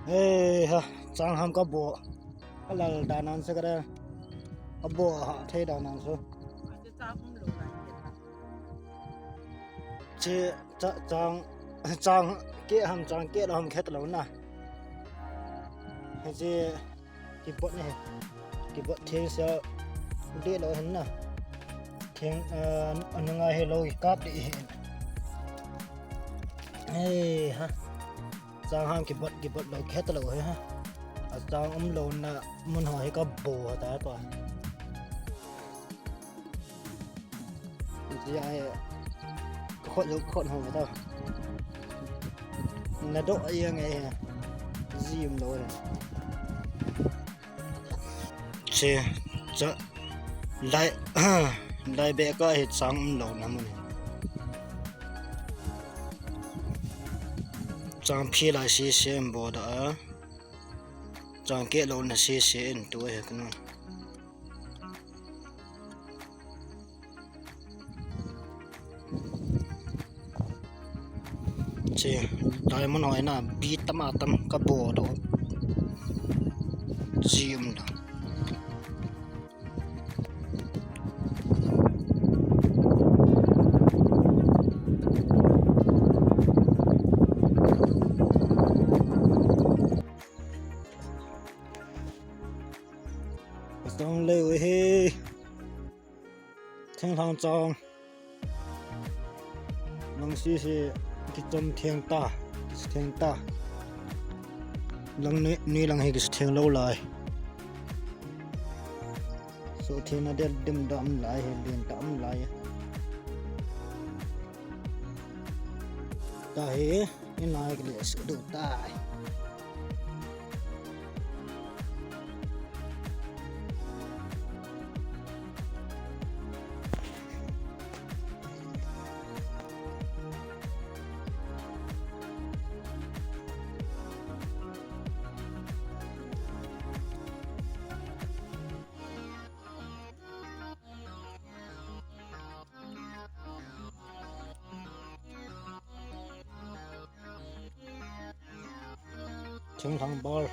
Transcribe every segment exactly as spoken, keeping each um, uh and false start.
Hei ha, chang ham ka bo. Ka lal dan nan se ka da. Ka bo ha thei dan nan se. Che cha, chang, chang ke ham, chang ke ham khet lo na. He che kibot ne. Kibot theng sia de lo hen na. Theng, eh, anunga he lo kap de hen. Hei ha. Chang ham kibot, kibot lo khet lo he ha. A chang um lo na mun ho he ka bo ha ta pa. Ji ai khot lo khot ho ta. Na do ai nge he. Ji um lo he. Che, cha, lai, lai be ka hi chang um lo na mun. Chang phi lai si si em bo da. Chang ke lo na si si en tu he knu. Che, diamond hoi na, bi tam a tam ka bo do. Ji um da. Song leo he. Thinglhang chang. Lang si si kichom theng ta, kitheng ta. Lang ni, ni lang hi kitheng lo lai. So theng na del dim dam lai, hi lim tam lai. Ta hi, in lai kile su du tai. Thinglhang bal.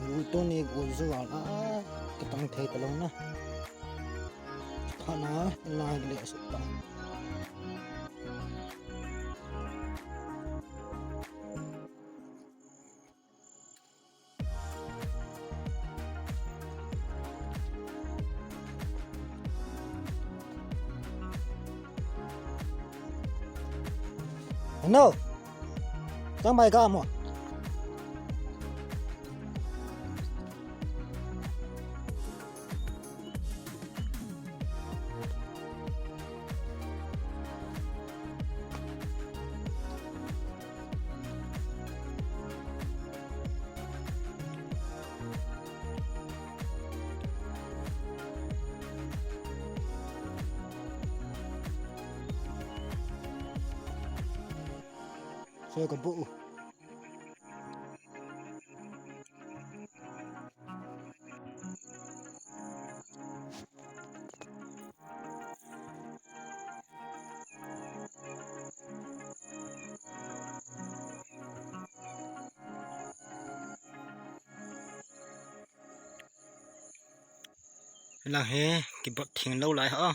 Gul to ni gul zual a, kitang thei talou na. Phana, lai le su ta. No. Tang bai ka mo. Soi ka bu. Lang hi kibot theng lou lai ha.